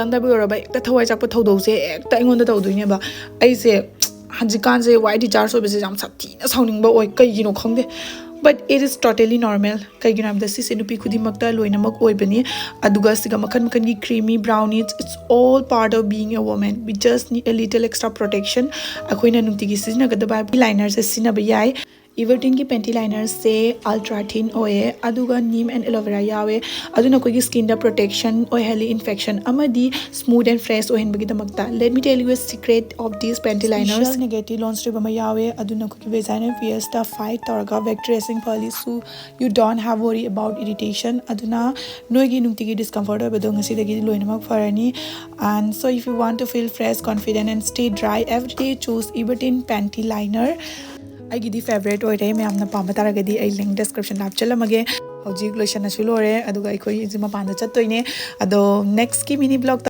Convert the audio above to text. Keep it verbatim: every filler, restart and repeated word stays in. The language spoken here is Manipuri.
ꯂꯥꯡꯗꯕ ꯑꯣꯏꯔꯕ ꯍꯦꯛꯇ ꯊꯋꯥꯏ ꯆꯥꯛꯄ ꯊꯧꯗꯧꯁꯦ ꯍꯦꯛꯇ ꯑꯩꯉꯣꯟꯗ ꯇꯧꯗꯣꯏꯅꯦꯕ꯫ ꯑꯩꯁꯦ ꯍꯧꯖꯤꯛꯀꯥꯟꯁꯦ ꯋꯥꯏ ꯗꯤꯆꯥꯔꯖ ꯑꯣꯏꯕꯁꯦ ꯌꯥꯝ ꯁꯥꯊꯤꯅ ꯁꯥꯎꯅꯤꯡꯕ ꯑꯣꯏ, ꯀꯩꯒꯤꯅꯣ ꯈꯪꯗꯦ꯫ But it is totally normal. ꯀꯩꯒꯤꯅꯣ ꯍꯥꯏꯕꯗ ꯁꯤꯁꯦ ꯅꯨꯄꯤ ꯈꯨꯗꯤꯡꯃꯛꯇ ꯂꯣꯏꯅꯃꯛ ꯑꯣꯏꯕꯅꯤ꯫ ꯑꯗꯨꯒ ꯁꯤꯒ ꯃꯈꯜ ꯃꯈꯜꯒꯤ creamy brownies, it's all part of being a woman. We just need a little extra protection. ꯑꯩꯈꯣꯏꯅ ꯅꯨꯡꯇꯤꯒꯤ ꯁꯤꯖꯤꯟꯅꯒꯗꯕ ꯍꯥꯏꯕ ꯂꯥꯏꯅꯔꯁꯦ ꯁꯤꯖꯤꯟꯅꯕ ꯌꯥꯏ꯫ Everthinꯒꯤ ꯄꯦꯟꯇꯤ ꯂꯥꯏꯅꯔꯁꯦ ultra thin ꯑꯣꯏꯌꯦ, ꯑꯗꯨꯒ neem and aloe vera ꯌꯥꯎꯋꯦ꯫ ꯑꯗꯨꯅ ꯑꯩꯈꯣꯏꯒꯤ skinꯗ protection ꯑꯣꯏꯍꯜꯂꯤ infection ꯑꯃꯗꯤ smooth and fresh ꯑꯣꯏꯍꯟꯕꯒꯤꯗꯃꯛꯇ꯫ Let me tell you a secret of these panty liners. Special negative launch ꯇꯧꯕ ꯑꯃ ꯌꯥꯎꯋꯦ, ꯑꯗꯨꯅ ꯑꯩꯈꯣꯏꯒꯤ vaginal pierceꯇ fight ꯇꯧꯔꯒ bacteriaꯁꯤꯡ ꯐꯍꯜꯂꯤ꯫ So you don't have worry about irritation. ꯑꯗꯨꯅ ꯅꯣꯏꯒꯤ ꯅꯨꯡꯇꯤꯒꯤ discomfort ꯑꯣꯏꯕꯗꯣ ꯉꯁꯤꯗꯒꯤꯗꯤ ꯂꯣꯏꯅꯃꯛ ꯐꯔꯅꯤ꯫ And so if you want to feel fresh, confident and stay dry every day, choose Everthin panty liner. ꯑꯩꯒꯤꯗꯤ favourite ꯑꯣꯏꯔꯦ꯫ ꯃꯌꯥꯝꯅ ꯄꯥꯝꯕ ꯇꯥꯔꯒꯗꯤ ꯑꯩ link descriptionꯗ ꯍꯥꯞꯆꯤꯜꯂꯝꯃꯒꯦ꯫ ꯍꯧꯖꯤꯛ ꯂꯣꯏꯁꯟꯅꯁꯨ ꯂꯣꯏꯔꯦ, ꯑꯗꯨꯒ ꯑꯩꯈꯣꯏ ꯍꯧꯖꯤꯛ ꯃꯄꯥꯟꯗ ꯆꯠꯇꯣꯏꯅꯦ꯫ ꯑꯗꯣ nextꯀꯤ mini vlogꯇ